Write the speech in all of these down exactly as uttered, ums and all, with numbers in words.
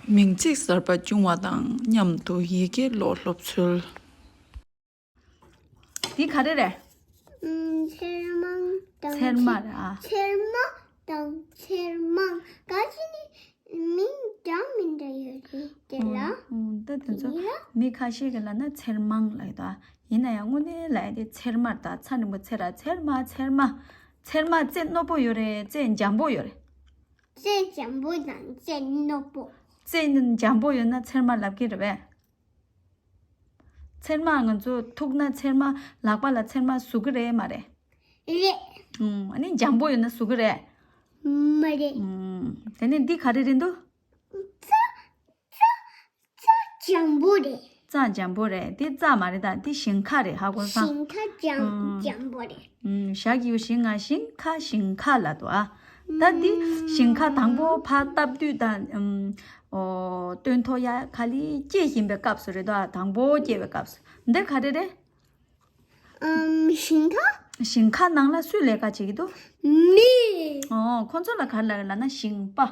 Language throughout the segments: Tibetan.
མིང་ཚིག་གསར་པ་སྐྱུང་བ་དང་མཉམ་དུ་ཡི་གེ་ཀློག་སློབ་ཚུལ། འདི་ག་རེ་རེད། ཨམ། ཚེར་མ་དང་། ཚེར་མ་རེད་ཨ། ཚེར་མ་དང་ཚེར་མང་ག་ཅི་ནི་མིང་འདྲ་མི་འདྲ་ཡོད་རེད་དེ་ལ། ཨོ། ད་དེ་ཚོ་དེ་ལ་མི་ཁ་ཤས་ཀྱི་ལབ་ན་ཚེར་མང་ལབ་ཡོད་ད། ཡིན་ན་ཡང་དངོས་གནས་ལབ་ཡ་དེ་ཚེར་མ་རེད་ད། ཚ་འགྲེང་བུ་ཚེ་ར་ཚེར་མ་ཚེར་མ། ཚེར་མ་རྩེ་རྣོ་པོ་ཡོད་རེད། རྩེ་འཇམ་པོ་ཡོད་རེད། རྩེ་འཇམ་པོ་དང་རྩེ་རྣོ་པོ། རྩེ་འཇམ་པོ་ཡོད་ན་ཚེར་མ་ལབ་ཀྱི་རེད་པས། ཚེར་མ་ང་ཚོ་ཐུག་ན་ཚེར་མ་ལག་པ་ལ་ཚེར་མ་ཟུག་གི་རེད་མ་རེད། རེད། ཨུམ། ཨ་ནི་འཇམ་པོ་ཡོད་ན་ཟུག་གི་རེད། མ་རེད། ཨུམ། དེ་ནས་འདི་ག་རེ་རེད་འདུག་རྩ་རྩ་རྩ་འཇམ་པོ་རེད། རྩ་འཇམ་པོ་རེད། འདི་རྩ་མ་རེད་ད། འདི་ཞིང་ཁ་རེད། ཧ་གོ་སོང་། ཞིང་ཁ་འཇམ་ཨུམ། འཇམ་པོ་རེད། ཨུམ། ཞ་གི་གུ་ཞི་ང་ཞིང་ཁ་ཞིང་ཁ་ལབ་འདུག་ཨ། ད་འདི་ཞིང་ཁ་དང་པོ་ཕར་བཏབ་དུས་ད་ཨུམ། ཨོ། སྟོན་ཐོག་ཡ་ག་ལེར་སྐྱེ་བཞིན་པའི་སྐབས་སུ་རེད་དོ། དང་པོ་སྐྱེ་བའི་སྐབས་སུ། འདི་ག་རེ་རེད། ཨམ། ཞིང་ཁ། ཞིང་ཁ་ནང་ལ་སུས་ལས་ཀ་བྱེད་ཀྱི་འདུག་མི། ཨོ། ཁོ་ཚོ་ལ་ག་རེ་ལབ་ལབ་ན་ཞིང་པ།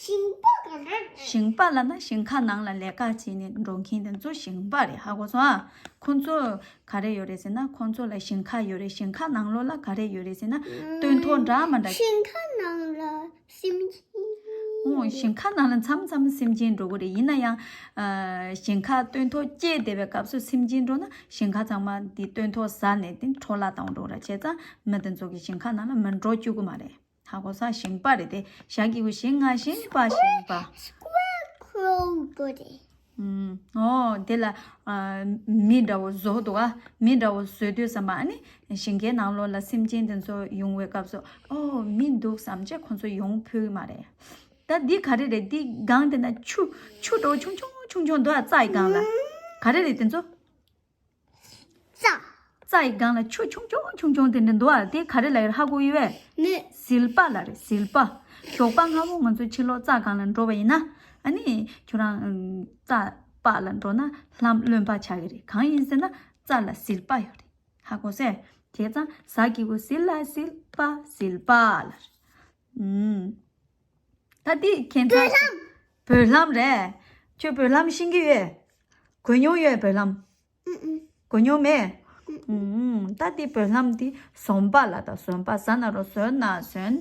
ཞིང་པ་ག་རེ་རེད། ཞིང་པ་ལབ་ན་ཞིང་ཁ་ནང་ལ་ལས་ཀ་བྱེད་ནས་འགྲོ་མཁན་དེ་ཚོ་ཞིང་པ་རེད། ཧ་གོ་སོང་ཨ། ཁོ་ཚོ་ག་རེ་ཡོད་རེད་ཟེར་ན། ཁོ་ཚོ་ལ་ཞིང་ཁ་ཡོད་རེད། ཞིང་ཁ་ནང་ལོགས་ལ་ག་རེ་ཡོད་རེད་ཟེར་ན། སྟོན་ཐོག་འདྲ་མི་འདྲ། ཞིང་ཁ་ནང་ལ་སེམས་ཅན། ཨོ། ཞིང་ཁ་ནང་ལ་མཚམས་མཚམས་སེམས་ཅན་འགྲོ་གི་རེད། ཡིན་ན་ཡང་། ཨ། ཞིང་ཁ་སྟོན་ཐོག་སྐྱེས་བསྡད་པའི་སྐབས་སུ་སེམས་ཅན་འགྲོ་ན་ཞིང་ཁ་ཚང་མ་འདི་སྟོན་ཐོག་ཟ་ནས་དེ་འཕྲོ་བརླག་བཏང་འགྲོ་ར། བྱས་ཙང་མི་དེ་ཚོ་གི་ཞིང་ཁ་ནང་ལ་མི་འགྲོ་བཅུག་གི་མ་རེད། ཧ་གོ་སོང་། ཞིང་པ་རེད་དེ། ཞ་གི་གུ་ཞི་ང་ཞིང་པ་ཞིང་པ། Scarecrow དགོས་རེད། ཨུམ། ཨོ། དེ་ལ། ཨ། མི་འདྲ་བོ་བཟོ་འདུག་ཨ། མི་འདྲ་བོ་བཟོས་དུས་ཙམ་པ་ཨ་ནི་ཞིང་ཁའི་ནང་ལོགས་ལ་སེམས་ཅན་དེ་ཚོ་ཡོང་བའི་སྐབས་སུ། ཨོ། མི་འདུག་བསམ་བྱས་ཁོ་ཚོ་ཡོང་ཕོད་ཀྱི་མ་རེད། ད་འདི་ག་རེ་རེད། འདི་སྒང་དེ་ན་ཆུ་ཆུ་འདྲ་བོ་ཆུང་ཆུང་ཆུང་ཆུང་འདུག་ཨ། རྩྭ་ཡི་སྒང་ལ། ག་རེ་རེད་དེ་ཚོ། རྩྭ། རྩྭ་ཡི་སྒང་ལ་ཆུ་ཆུང་ཆུང་ཆུང་ཆུང་དེ་འདྲ་འདུག་ཨ། དེ་ག་རེ་ལབ་ཡོད་ཧ་གོ་ཡོད་པས། མེད། ཟིལ་པ་ལབ་རེད། ཟིལ་པ། ཞོགས་པ་སྔ་མོ་ང་ཚོ་ཕྱི་ལོགས་རྩྭ་སྒང་ལ་འགྲོ་བ་ཡིན་ན། ཨ་ནི་ཁྱོད་རང་རྩྭ་པགས་ལ་འགྲོ་ན་ལྷམ་རློན་པ་ཆགས་ཀྱི་རེད། གང་ཡིན་ཟེར་ན་རྩྭ་ལ་ཟིལ་པ་ཡོད་རེད། ཧ་གོ་སོང་། བྱས་ཙང་ཟ་གི་གུ་ཟི་ལ་ཟིལ་པ་ཟིལ་པ་ལབ་རེད། ཨུམ། ད་འདི་ཁྱད་མཚར། བོད་ལྷམ། བོད་ལྷམ་རེད། ཁྱོད་བོད་ལྷམ་ཤེས་ཀྱི་ཡོད། གོན་མྱོང་ཡོད་བོད་ལྷམ། ཨུ་ཨུ། གོན་མྱོང་མེད། ཨུ་ཨུ། ཨུམ། ད་འདི་བོད་ལྷམ་འདི་ཟོམ་པ་ལ། ད་ཟོམ་པ་ཟ་ན་རོ་ཟོན་ན་ཟོན་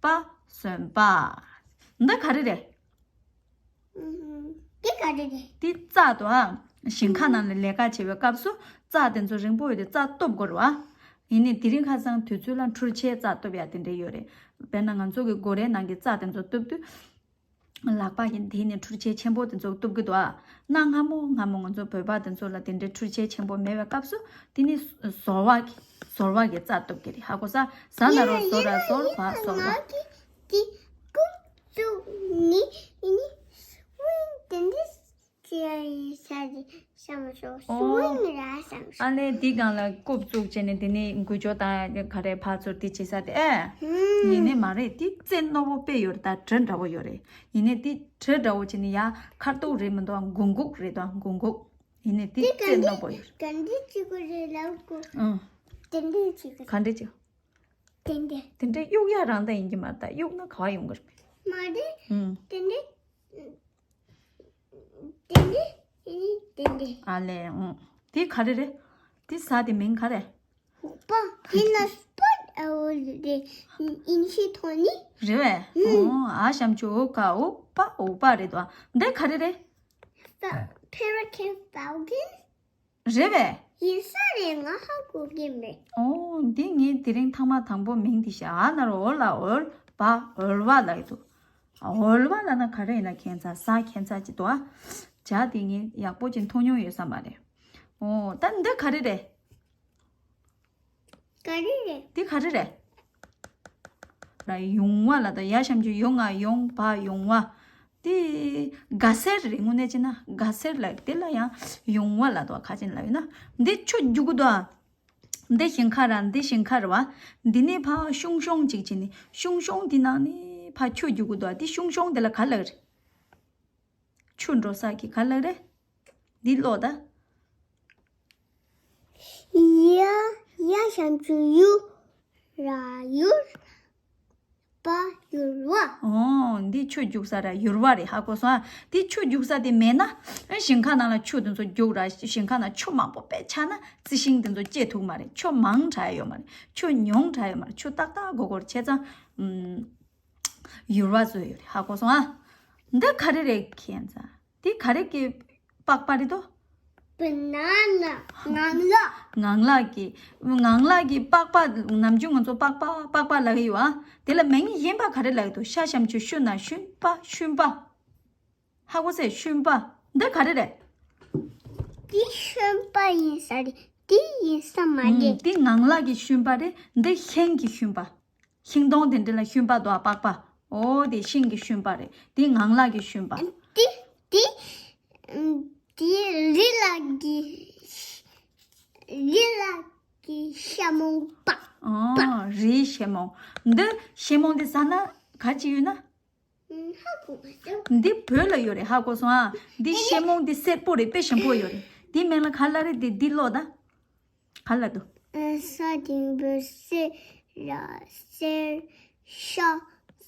པ་ཟོམ་པ། འདི་ག་རེ་རེད། ཨུ་ཨུ། འདི་ག་རེ་རེད། འདི་རྩྭ་དོ་ཨ། ཞིང་ཁ་ནང་ལ་ལས་ཀ་བྱེད་པའི་སྐབས་སུ་རྩྭ་དེ་ཚོ་རིང་པོ་ཡོད་དེ་རྩྭ་གཏུབ་དགོས་རེད་བ། ཡིན་ནའི་དེ་རིང་ཁ་སང་དུས་ཚོད་ལ་འཕྲུལ་ཆས་རྩྭ་གཏུབ་ཡ་དེ་འདྲ་ཡོད་རེད། དཔེར་ན་ང་ཚོ་གི་སྒོ་རའི་ནང་གི་རྩྭ་དེ་ཚོ་གཏུབ་དུས། ལག་པ་གིས་དེད་ནས་འཕྲུལ་ཆས་ཆེན་པོ་དེ་ཚོ་གཏུབ་ཀྱི་འདུག་ཨ། གནའ་སྔ་མོ་སྔ་མོ་ང་ཚོ་བོད་པ་དེ་ཚོ་ལ་དེ་འདྲའི་འཕྲུལ་ཆས་ཆེན་པོ་མེད་པའི་སྐབས་སུ་དེ་ནི་ཟོར་བ་གི་ཟོར་བ་གི་རྩྭ་གཏུབ་ཀྱི་རེད། ཧ་གོ་ས། ཟ་ན་རོ་ཟོ་ར་ཟོར་བ་ཟོར་བ། ང་གི་དེ་རྐུབ་བཙུགས་ནི་ཡིན་ནི་སུ་དེ་འདྲའི་ཅི་ཡ་ཡི་ས་དེ་བསམ་སོང་། ཨོ། སུ་ཡིན་ར་བསམ་སོང་། ཨ་ལས་འདི་སྒང་ལ་རྐུབ་བཙུགས་བྱས་ནས་དེ་ནས་འགུལ་སྐྱོད་དང་ག་རེ་ཕར་ཚུར་དེ་བྱེད་ས་དེ་ཨེ། ཧུམ། ཡིན་ནི་མ་རེད། དེ་རྩེ་རྣོ་པོ་དཔེ་ཡོད་རེད། ད་གྲི་འདྲ་བོ་ཡོད་རེད། ཡིན་ནའི་དེ་གྲི་འདྲ་བོ་བྱས་ནས་ཡ་ཁ་ཐུག་རེད་མི་འདུག་ཨ། འགུག་འགུག་རེད་དོ། འགུག་འགུག་ཡིན་ནའི་དེ་དེ་རྩེ་རྣོ་པོ་ཡོད་རེད། ག་འདྲ་བྱེད་དགོས་རེད་ལབ་དགོས། ཨང་། དེ་འདྲ་བྱེད་དགོས། ག་འདྲ་བྱེད། དེ་འདྲ། དེ་འདྲ་གཡུག་ཡ་རང་ད་ཡིན་གྱི་མ་རེད། ད་གཡུག་ན་ག་བ་ཡོང་གི་རེད། མ་རེད། ཨང་། དེ་འདྲ། དེ་འདྲ། དེ་འདྲ། དེ་འདྲ། ཨ་ལས། ཨང་། དེ་ག་རེ་རེད། དེ་ཟ་དེ་མིང་ག་རེད། འུག་པ། དེ་ལ་སྤོད་ཨ་འོ་རེད། ཨིན་ཤི་ཐོག་ནི། རེད་བས། ཨང་། ཨོ། ཨ་ཞབས་ཀྱུ་འུ་ག་འུག་པ། འུག་པ་རེད་དོ། འདི་ག་རེ་རེད། Fa- Peregrine falcon རེད་བས། ཡིན་ས་རེད། ང་ཧ་གོ་གི་མེད། ཨོ། འདི་ངས་དེ་རིང་ཐེངས་མ་དང་པོ་མིང་འདི་ཤ་ཨ་ན་རོ་འོ་ལ་འོལ་བ་འོལ་བ་ལ་ཡོད་དོ། འོལ་བ་ལ་ན་ག་རེ་ཡིན་ན་ཁྱད་མཚར་ས་ཁྱད་མཚར་ཅིག་འདུག་ཨ། ཇ་དེ་ངས་ཡག་པོ་ཅིག་མཐོང་མྱོང་ཡོད་ས་མ་རེད། ཨོ། ད་འདི་ག་རེ་རེད། ག་རེ་རེད། འདི་ག་རེ་རེད། ལ་ཡོང་བ་ལ་ད་ཡ་ཞབས་ཀྱུ་ཡོ་ང་ཡོང་བ་ཡོང་བ། འདི་དགའ་སེར་རེད། དངོས་གནས་བྱས་ན་དགའ་སེར་ལ་དེ་ལ་ཡང་ཡོང་བ་ལ་དོ་ཁ་ཅན་ལ་ཡོད་ན་འདི་ཆུ་རྒྱུག་གི་འདུག་ཨ། འདི་ཞིང་ཁ་ར་འདི་ཞིང་ཁ་རེད་བ། འདི་ནས་ཕར་ཤོང་ཤོང་ཅིག་བྱས་ནས་ཤོང་ཤོང་འདི་ནང་ནས་ཕར་ཆུ་རྒྱུག་གི་འདུག་ཨ། འདི་ཤོང་ཤོང་འདི་ལ་ག་ལབ་རེད། ཆུ་འགྲོ་ས་གི་ག་ལབ་རེད། འདི་ཀློག་ད། ཡ་ཡ་ཞབས་ཀྱུ་ཡུ། ར་ཡུར། པ་ཡུར་བ། ཨོ། འདི་ཆུ་རྒྱུག་ས་ར་ཡུར་བ་རེད། ཧ་གོ་སོང་ཨ། འདི་ཆུ་རྒྱུག་ས་དེ་མེད་ན། ཨ། ཞིང་ཁ་ནང་ལ་ཆུ་དེ་ཚོ་རྒྱུག་ར། ཞིང་ཁ་ནང་ཆུ་མང་པོ་དཔེ་ཆགས་ན་རྩི་ཤིང་དེ་ཚོ་སྐྱེ་ཐུབ་མ་རེད། ཆུ་མང་དྲགས་ཡོད་མ་རེད། ཆུ་ཉུང་དྲགས་ཡོད་མ་རེད། ཆུ་ཏག་ཏག་གོ་གོར་བྱས་ཙང་། ཨུམ། ཡུར་བ་བཟོས་ཡོད་རེད། ཧ་གོ་སོང་ཨ། འདི་ག་རེ་རེད་ཁྱེད་ཚོ། འདི་ག་རེ་གི་པགས་པ་རེད་དོ། Banana. ངང་ལག་ངང་ལག་གི། ངང་ལག་གི་པགས་པ། ནམ་རྒྱུན་ང་ཚོ་པགས་པ་པགས་པ་ལབ་ཀྱི་ཡོད་ཨ། དེ་ལ་མིང་གཞན་པ་ག་རེ་ལབ་ཀྱི་འདུག་ཤ་ཞབས་ཀྱུ་ཤུ་ན་ཤུན་པ་ཤུན་པ། ཧ་གོ་སོང་ཨ། ཤུན་པ། འདི་ག་རེ་རེད། འདི་ཤུན་པ་ཡིན་ས་རེད། འདི་ཡིན་ས་མ་རེད། འདི་ངང་ལག་གི་ཤུན་པ་རེད། འདི་ཤིང་གི་ཤུན་པ། ཤིང་སྡོང་དེ་འདྲ་ལ་ཤུན་པ་འདུག་ཨ། པགས་པ། ཨོ་དེ་ཤིང་གི་ཤུན་པ་རེད། དེ་ངང་ལག་གི་ཤུན་པ། དེ་དེ་དེ་རི་ལ་གི་རི་ལ་གི་ཤ་མོང་པ། ཨོ་རིའི་ཤ་མོང་། འདི་ཤ་མོང་དེ་ཟ་ན་ག་ཅི་ཡོད་ན། ཧ་གོ་མ་སོང་། འདི་བོད་ལ་ཡོད་རེད། ཧ་གོ་སོང་ཨ། འདི་ཤ་མོང་འདི་སེར་པོ་རེད། དཔེ་ཞིམ་པོ་ཡོད་རེད། འདི་མིང་ལ་ག་ལབ་རེད། འདི་འདི་ཀློག་ད། ག་ལབ་འདུག་ས་འགྲེང་བུ་སེ་ར་སེར་ཤ།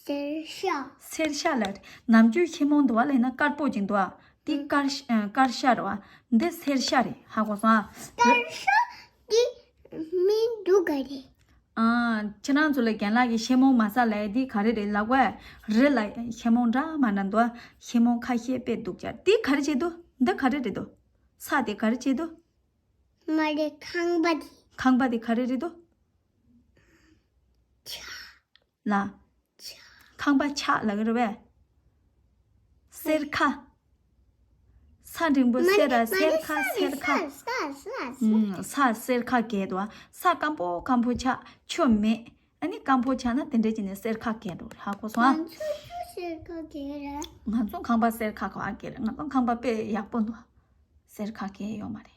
སེར་ཤ། སེར་ཤ་ལབ་རེད། ནམ་རྒྱུན་ཤ་མོང་འདུག་བ་ལབ་ན་དཀར་པོ་ཅིག་འདུག་ཨ། འདི་དཀར་ཤ་དཀར་ཤ་རེད་བ། འདི་སེར་ཤ་རེད། ཧ་གོ་སོང་ཨ། དཀར་ཤ་འདི་མི་འདུག་ག་རེད། ཨ། ཁྱེད་རང་ཚོ་ལ་རྒན་ལགས་ཀྱིས་ཤ་མོང་མ་ཟ་ལབ་ཡ་འདི་ག་རེ་རེད་ལབ་གོ་ཨ། རི་ལ་ཤ་མོང་འདྲ་མ་འདྲ་འདུག་ཨ། ཤ་མོང་ཁ་ཤས་དཔེ་སྡུག་ཅག་འདི་ག་རེ་བྱེད་འདུག་འདི་ག་རེ་རེད་འདུག་ས་དེ་ག་རེ་བྱེད་འདུག་མ་རེད། ཁང་པ་དེ། ཁང་པ་དེ་ག་རེ་རེད་འདུག་ལ། ཁང་པ་ཆག་ལབ་ཀྱི་རེད་པས། སེར་ཁ། ས་འགྲེང་བུ་སེ་ར་སེར་ཁ། སེར་ཁ། ས་སེར་ཁ་གས་འདུག་ཨ། ས་སྐམ་པོ་སྐམ་པོ་ཆགས། ཆུ་མེད། ཨ་ནི་སྐམ་པོ་ཆགས་ན་དེ་འདྲ་བྱས་ནས་སེར་ཁ་གས་འགྲོ་རེད། ཧ་གོ་སོང་ཨ། ང་ཚོ་ཆུ་སེར་ཁ་གས་རེད། ང་ཚོ་ཁང་པ་སེར་ཁ་ག་པར་གས་རེད། ང་ཚོ་ཁང་པ་དཔེ་ཡག་པོ་འདུག་སེར་ཁ་གས་ཡོད་མ་རེད།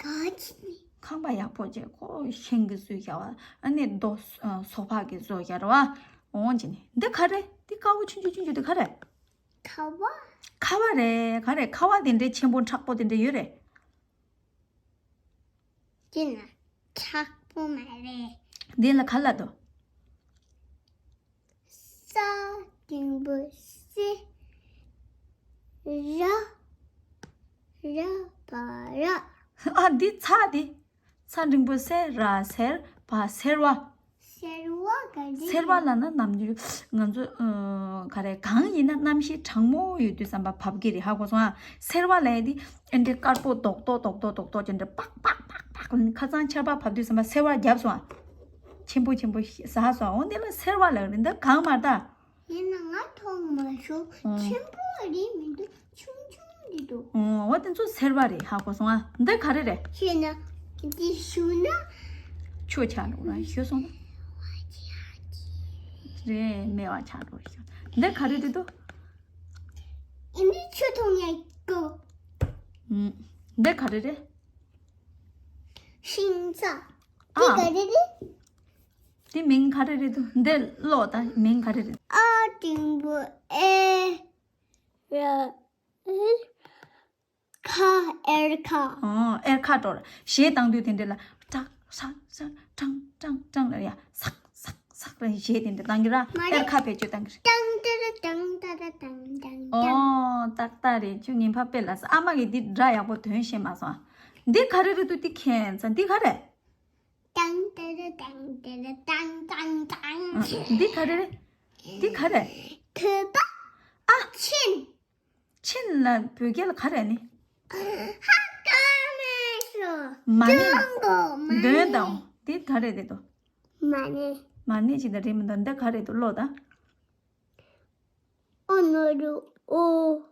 ག་ཅི་ནི། ཁང་པ་ཡག་པོ་བྱས་ཁོ་ཤིང་གིས་བཟོས་བཞག་པ། ཨ་ནི་རྡོ་སོ་ཕག་གིས་བཟོས་བཞག་རེད་བ། འོང་བྱས་ནས་འདི་ག་རེད། འདི་དཀར་པོ་ཆུང་ཆུང་ཆུང་ཆུང་འདི་ག་རེད། ཁ་བ། ཁ་བ་རེད། ག་རེད། ཁ་བ་དེ་འདྲའི་ཆེན་པོ་མཁྲེགས་པོ་དེ་འདྲ་ཡོད་རེད། དེ་ན་མཁྲེགས་པོ་མ་རེད། འདི་ལ་ག་ལབ་འདུག་ས་འགྲེང་བུ་སེ་ར་ར་བ་ར། ཨ། འདི་ཚ་དེ། ས་འགྲེང་བུ་སེ་ར་སེར་བ་སེར་བ། སེར་བ་ག་རེ། སེར་བ་ལབ་ན་ནམ་རྒྱུན་ང་ཚོ་ཨ་ག་རེ་གངས་ཡིན་ན་གནམ་གཤིས་གྲང་མོ་ཡོད་དུས་ཙམ་པ་བབས་ཀྱི་རེད། ཧ་གོ་སོང་ཨ། སེར་བ་ལབ་ཡ་དེ་ཨེ་འདྲའི་དཀར་པོ་རྡོག་རྡོག་རྡོག་རྡོག་རྡོག་རྡོག་ཅན་འདྲ་པག་པག་པག་པག་ཁ་སང་ཆར་པ་བབས་དུས་ཙམ་པ་སེར་བ་བརྒྱབ་སོང་ཨ། ཆེན་པོ་ཆེན་པོ་ཟ་སོང་ཨ། འོ་འདི་ལ་སེར་བ་ལབ་རེད། འདི་གངས་མ་རེད་ད། ཡིན་ན་ང་མཐོང་མ་བྱུང་། ཨོ། ཆེན་པོ་རེད་མི་འདུག་ཆུང་ཆུང་རེད་འདུག་ཨོ། འོ་དེ་ཚོ་སེར་བ་རེད། ཧ་གོ་སོང་ཨ། འདི་ག་རེ་རེད། ཤེས་ན་འདི་ཞུ་ན། ཆུ་ཆགས་འགྲོ་ར་ཞུ་སོང་ན། རེད། མེད་པ་ཆགས་འགྲོ་ཞུ། འདི་ག་རེ་རེད་འདུག་ཨ་ནི་ཆུ་འཐུང་ཡ་གོ་ཨུམ། འདི་ག་རེ་རེད། ཤིང་ཚ། ཨ། འདི་ག་རེ་རེད། དེ་མིང་ག་རེ་རེད་འདུག་འདི་ཀློག་ད། མིང་ག་རེ་རེད། ཨ་འགྲེང་བུ་ཨེ་ར་ཨེ་ཁ་ཨེར་ཁ། ཨོ། ཨེར་ཁ་འགྲོ་ར། གཞས་བཏང་དུས་དེ་འདྲ་ལ་ཀྲག་ཧྲག་ཧྲག་ཀྲང་ཀྲང་ཀྲང་ལ་ཡ་སག་སག་སག་ལ་གཞས་དེ་འདྲ་བཏང་གི་ར། མ་རེད། ཨེར་ཁ་བེད་སྤྱོད་བཏང་གི་ར། ཏང་ཏ་ར་ཏང་ཏ་ར་ཏང་ཏང་། ཨོ། ཏག་ཏག་རེད། ཁྱོད་ངན་པ་དཔེ་ལ་ས། ཨ་མ་གིས་འདི་སྒྲ་ཡག་པོ་འདོན་ཤེས་མ་སོང་ཨ། འདི་ག་རེ་རེད་འདུག་འདི་ཁྱེད་ཚོ་འདི་ག་རེ། ཏང་ཏ་ར་ཏང་ཏ་ར་ཏང་ཏང་ཏང་། ཨ། འདི་ག་རེ་རེད། འདི་ག་རེ། བོད་པ། ཨ། ཆིན། ཆིན་ལ་བོད་སྐད་ལ་ག་རེ་ནི། ཧ་ཀ་མེད་ཤོ། མ་ཎི། འདོན་དགོས་མ་ཎི། འདོན་དང་འདི་ག་རེ་རེད་དོ། མ་ཎི། མ་ཎི་ཅི་ད་རེད་མི་འདུག་འདི་ག་རེ་འདུག་ཀློག་ད། ཨོ་ནོ་རུ་ཨོ།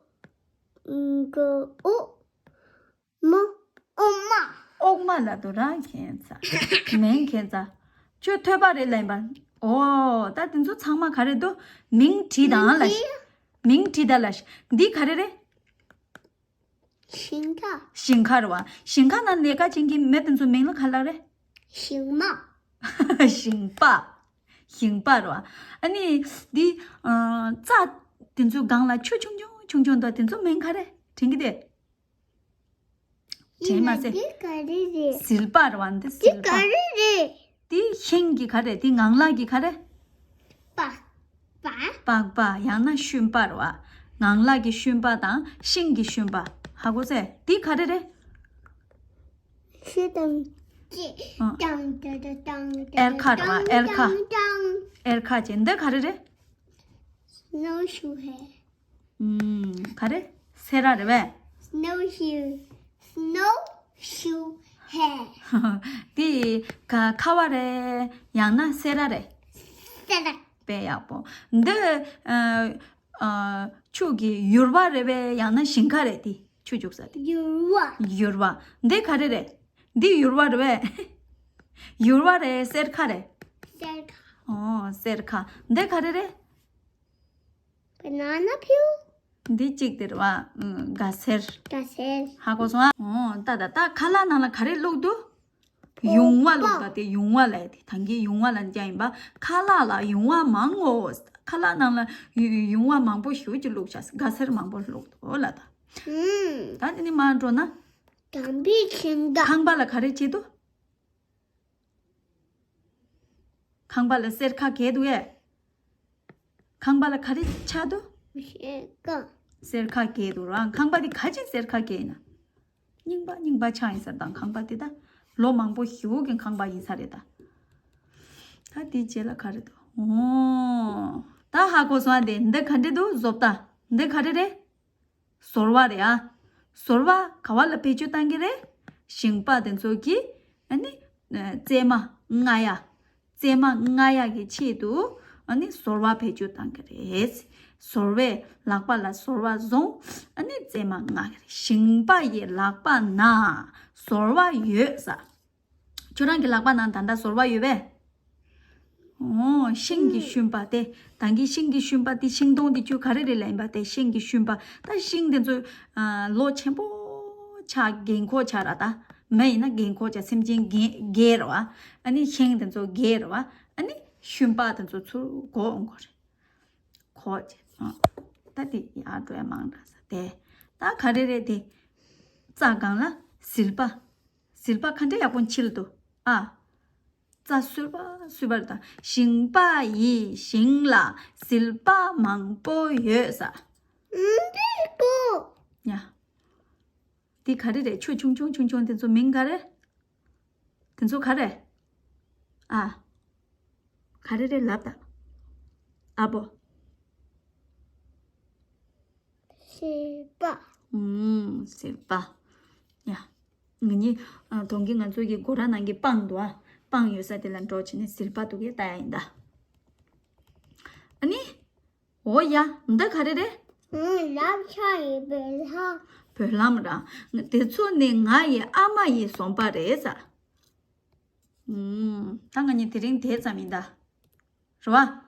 འགོ་ཨོ། མོ། ཨོག་མ། ཨོག་མ་ལབ་འདུག་ར་ཁྱེད་ཚ། མིང་ཁྱེད་ཚ། ཁྱོད་ཐོས་པ་རེད་ལབ་ཡིན་པ། ཨོ། ད་དེ་ཚོ་ཚང་མ་ག་རེ་འདུག་མིང་བྲིས་དང་ལ། མིང་བྲིས་དང་ལ། འདི་ག་རེ་རེད། ཞིང་ཁ། ཞིང་ཁ་རེད་བ། ཞིང་ཁ་ནང་ལས་ཀ་བྱེད་མཁན་མི་དེ་ཚོ་མིང་ལ་ག་ལབ་རེད། ཞིང་མ། ཞིང་པ། ཞིང་པ་རེད་བ། ཨ་ནི་འདི་ཨ་རྩྭ་དེ་ཚོའི་སྒང་ལ་ཆུ་ཆུང་ཆུང་ཆུང་ཆུང་འདུག་དེ་ཚོ་མིང་ག་རེ་དྲན་གྱི་དེ། དྲན་མ་ཟད། འདི་ག་རེ་རེད། ཟིལ་པ་རེད་བ། འདི་ཟིལ་པ། འདི་ག་རེ་རེད། འདི་ཤིང་གི་ག་རེ། འདི་ངང་ལག་གི་ག་རེ། པ། པ། པགས་པ་ཡང་ན་ཤུན་པ་རེད་བ། ངང་ལག་གི་ཤུན་པ་དང་ཤིང་གི་ཤུན་པ། ཧ་གོ་སོང་། འདི་ག་རེ་རེད། ཤུ་དང་ཅི། ཨ། ཏང་ཏ་ཏ་ཏང་ཏ་ཏ། གཡེར་ཁ་རེད་བ། གཡེར་ཁ། ཏང་ཏང་། གཡེར་ཁ་བྱས། འདི་ག་རེ་རེད། སི་ནོ་ཤུ་ཧེ། ཨུམ། ག་རེ། སེ་ར་རེད་པས། སི་ནོ་ཤུ། སི་ནོ་ཤུ་ཧེ། དེ་ག་ཁ་བ་རེད། ཡང་ན་སེ་ར་རེད། སེ་ར། དཔེ་ཡག་པོ། འདི་ཨ་ཨ་ཆུ་གི་ཡུར་བ་རེད་པས། ཡང་ན་ཞིང་ཁ་རེད། དེ་ཆུ་བྱུག་ས་དེ། ཡུར་བ། ཡུར་བ། འདི་ག་རེ་རེད། འདི་ཡུར་བ་རེད་པས། ཡུར་བ་རེད། གཡེར་ཁ་རེད། གཡེར་ཁ། ཨོ། གཡེར་ཁ། འདི་ག་རེ་རེད། བ་ན་ན་པིལ། འདི་གཅིག་དེ་རེད་བ། ཨུམ། ག་སེར། ག་སེར། ཧ་གོ་སོང་ཨ། ཨོ། ད་ད་ད་ཁ་ལག་ནང་ལ་ག་རེ་བླུགས་འདུག་ཡུང་བ་བླུགས་པ། དེ་ཡུང་བ་ལབ་ཡ་དེ། ད་གིན་ཡུང་བ་ལབ་རྒྱུ་ཡིན་པ། ཁ་ལག་ལ་ཡུང་བ་མང་ངོ་། ཁ་ལག་ནང་ལ་ཡུ་ཡུང་བ་མང་པོ་ཞེ་པོ་ཅིག་བླུགས་བཞག་ག་སེར་མང་པོ་བླུགས་འདུག་ལབ་ད། ཨུམ། ད་དེ་ནས་མར་འགྲོ་ན། དམ་པའི་ཁང་པ། ཁང་པ་ལ་ག་རེ་བྱེད་འདུག་ཁང་པ་ལ་གཡེར་ཁ་བཀལ་འདུག་ཨེ། ཁང་པ་ལ་ག་རེ་ཆགས་འདུག་གཡེར་ཁ། གཡེར་ཁ་བཀལ་འདུག་ར། ཁང་པ་འདི་ག་ཅི་གཡེར་ཁ་བཀལ་ཡིན་ན། རྙིང་པ་རྙིང་པ་ཆགས་ཡིན་ས་རེད་ད། ཁང་པ་འདི་ད་ལོ་མང་པོ་ཞེ་པོ་གི་ཁང་པ་ཡིན་ས་རེད་ད། ད་འདི་རྗེས་ལ་ག་རེ་འདུག་ཨོ། ད་ཧ་གོ་སོང་ཨ། འདི་འདི་ག་འདྲ་འདུག་བཟོ་ལྟ། འདི་ག་རེ་རེད། ཟོར་བ་རེད་ཨ། ཟོར་བ་ག་བ་ལ་བེད་སྤྱོད་བཏང་གི་རེད། ཞིང་པ་དེ་ཚོ་གིས་ཨ་ནི་ཨ་རྩེད་མ་རྔ་ཡ། རྩེད་མ་རྔ་ཡ་གི་ཆེད་དུ་ཨ་ནི་ཟོར་བ་བེད་སྤྱོད་བཏང་གི་རེད། ཟོར་བས་ལག་པ་ལ་ཟོར་བ་བཟུང་། ཨ་ནི་རྩེད་མ་རྔ་གི་རེད། ཞིང་པ་ཡི་ལག་པ་ན་ཟོར་བ་ཡོད་ས། ཁྱོད་རང་གི་ལག་པ་ནང་ད་ལྟ་ཟོར་བ་ཡོད་པས། ཨོ། ཤིང་གི་ཤུན་པ་དེ། ད་གིན་ཤིང་གི་ཤུན་པ་དེ། ཤིང་སྡོང་དེ་ཁྱོད་ག་རེ་རེད་ལབ་ཡིན་པ། དེ་ཤིང་གི་ཤུན་པ། ད་ཤིང་དེ་ཚོ་ཨ་ལོ་ཆེན་པོ་ཆགས། རྒན་འཁོགས་ཆགས་ར་ད། མི་ཡིན་ན་རྒན་འཁོགས་ཆགས། སེམས་ཅན་རྒན་རྒས་རེད་བ། ཨ་ནི་ཤིང་དེ་ཚོ་རྒས་རེད་བ། ཨ་ནི་ཤུན་པ་དེ་ཚོ་ཚུར་འགོ་འོང་གི་རེད། འཁོགས་བྱས། ཨ། ད་དེ་ཡར་འགྲོ་ཡ་མང་དྲགས་ས་དེ། ད་ག་རེ་རེད་དེ། རྩྭ་སྒང་ལ་ཟིལ་པ། ཟིལ་པ་ག་འདྲ་ཡག་པོ་འཁྱེར་འདུག་ཨ། རྩྭ་གསུས་པ་གསུས་པ་རེད་ད། ཞིང་པ་ཡིས་ཞིང་ལ་ཟིལ་པ་མང་པོ་ཡོད་ས། ཨུམ། འདི་གོ། ཡ། འདི་ག་རེ་རེད། ཆུ་ཆུང་ཆུང་ཆུང་ཆུང་དེ་ཚོ་མིང་ག་རེ། དེ་ཚོ་ག་རེ། ཨ། ག་རེ་རེད་ལབ་ད། ཨ་བོ། ཟིལ་པ། ཨུམ། ཟིལ་པ། ཡ། ང་གཉིས་ཨ་གདོང་གི་ང་ཚོ་གི་སྒོ་ར་ནང་གི་སྤང་འདུག་ཨ། སྤང་ཡོད་ས་དེ་ལ་འགྲོ་བྱས་ནས་ཟིལ་པ་འདུག་གས་ལྟ་ཡ་ཡིན་ད། ཨ་ནི། འོ་ཡ། འདི་ག་རེ་རེད། ཨུམ། ལབ་ཆ་ཡི་བོད་ལྷམ། བོད་ལྷམ་ར། དེ་ཚོ་ནི་ང་ཡི་ཨ་མ་ཡིས་བཟུང་པ་རེད་ཟེར། ཨུམ། ད་ང་གཉིས་དེ་རིང་དེ་ཙམ་ཡིན་ད། རེད་བ།